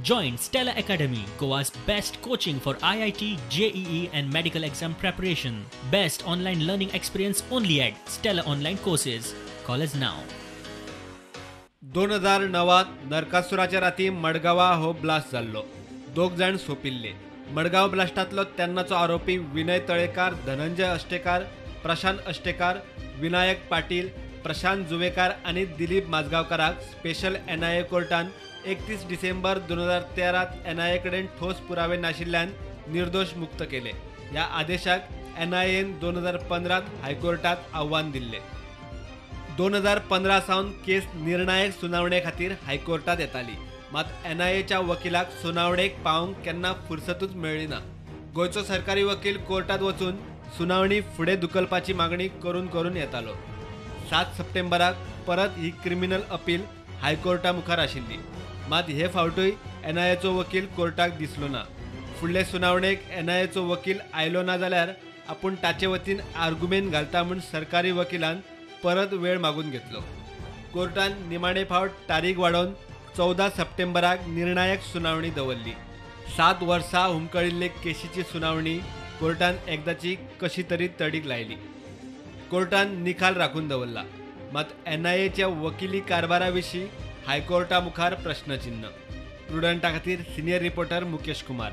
Join Stella Academy, Goa's best coaching for IIT, JEE and medical exam preparation. Best online learning experience only at Stella Online Courses. Call us now. 2009 नरकासुराच्या राती मडगांवा हो blast जाल्लो. दोग जाण सोंपिल्ले. मडगांव ब्लास्टांतलो तेन्नाचो आरोपी विनय तळेकार, धनंजय अष्टेकार, प्रशांत अष्टेकार, विनायक पाटील, प्रशांत जुवेकार आनी Dilip माजगांवकाराक special NIA कोर्टान 31 डिसेंबर 2013 NIA कडेन ठोस पुरावे नाशिल्ल्यान निर्दोष मुक्त केले. ह्या आदेशाक एनआयएन 2015 हायकोर्टात आव्हान दिल्लें. 2015 सावन केस निर्णायक सुनावणे खातीर हायकोर्टात येताली, मात एनआयएच्या वकिलाक सुनावणेक पावंक केन्ना फुरसतूच मेळ्ळी ना. गोंयचो सरकारी वकील कोर्टात वचून सुनावणी फुडें धुकलपाची मागणी करून करून येतालो. 7 सप्टेंबराक परत ही क्रिमिनल अपील हायकोर्टा मुखार आशिल्ली, मात हे फावटूय एनआयएचो वकील कोर्टाक दिसलो ना. फुडले सुनावणेक एनआयएचो वकील आयलो ना जाल्यार आपूण ताचे वतीन आर्गुमेंट घालता म्हूण सरकारी वकिलान परत वेळ मागून घेतलो. कोर्टान निमाणे फावट तारीख वाडोवन 14 सप्टेंबराक निर्णायक सुनावणी दवरली. 7 वर्सां हुमकळिल्ले केशीची सुनावणी कोर्टान एकदाची कशी तरी तडीक लायली. कोर्टान निकाल राखून दवरला, मात एनआयएच्या वकिली कारभारा विशीं हायकोर्टा मुखार प्रश्नचिन्ह. प्रुडंटा खातीर सिनियर रिपोर्टर मुकेश कुमार.